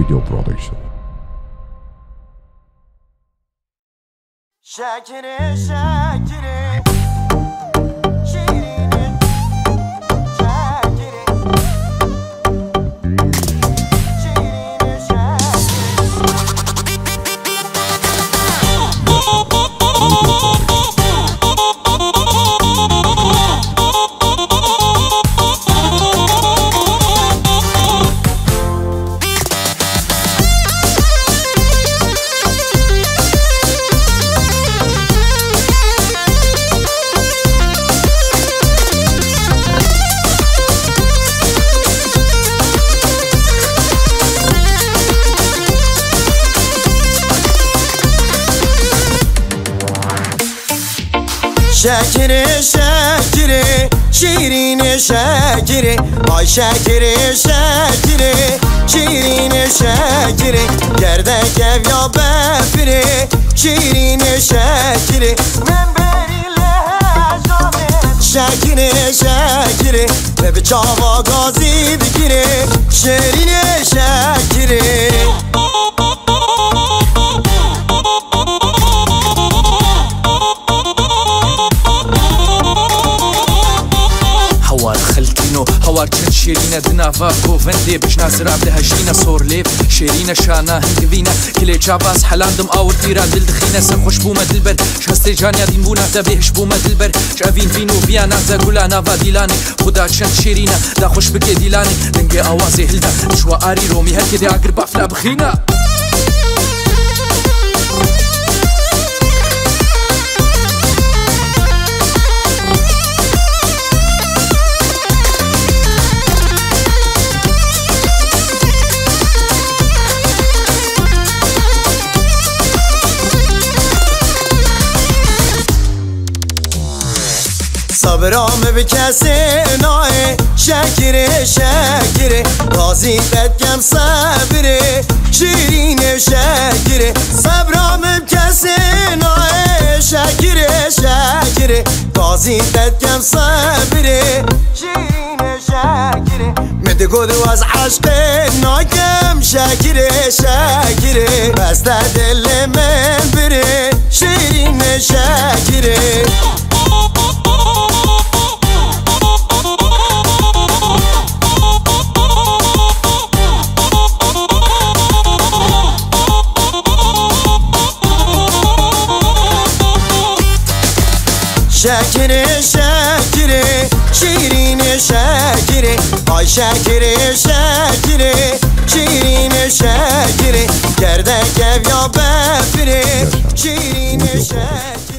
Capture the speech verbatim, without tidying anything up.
Video Production. Şekeri, şekeri, şirini, şekeri, şirini, şekeri. Şekirê, şekirê, şîrînê şekirê. Ay şekirê, şekirê, şîrînê şekirê. Gerdek ev ya befirê, şîrînê şekirê. Min berî lê hejamê. Şekirê, şekirê, me bi çava gazî dikirê. Şêrînê şekirê. Hawar xelkîno, hawar çend şêrîne di nava govendê, bijna zirav dihejîne sor lêv, şêrîne şana hingivîne, kilê çavaz helandim awirtî ra dil dixîne, ser xweş bûme dilber, ji hestê caniya dîn bûna te bêhiş bûme dilber, ji evîn vîn û viyana te gula nava dîlanê, xuda çend şêrîne, da xweş bike dîlanê, dengê awazê hilda, ji we arî romî her kedê agir bafla bixîne. Sabra min bi kesê nayê, şekirê, şekirê, razî te dikem sebirê, şîrînê şekirê. Sabra min bi kesê nayê, şekirê, şekirê, razî te dikem sebirê, şîrînê şekirê. Min digot ez eşqê nakem, şekirê, şekirê, bes te dilê min birê, şîrînê şekirê. Şekirê, şekirê, şîrînê şekirê. Ay şekirê, şekirê, şîrînê şekirê. Gerdek ev ya befirê, şîrînê şekirê.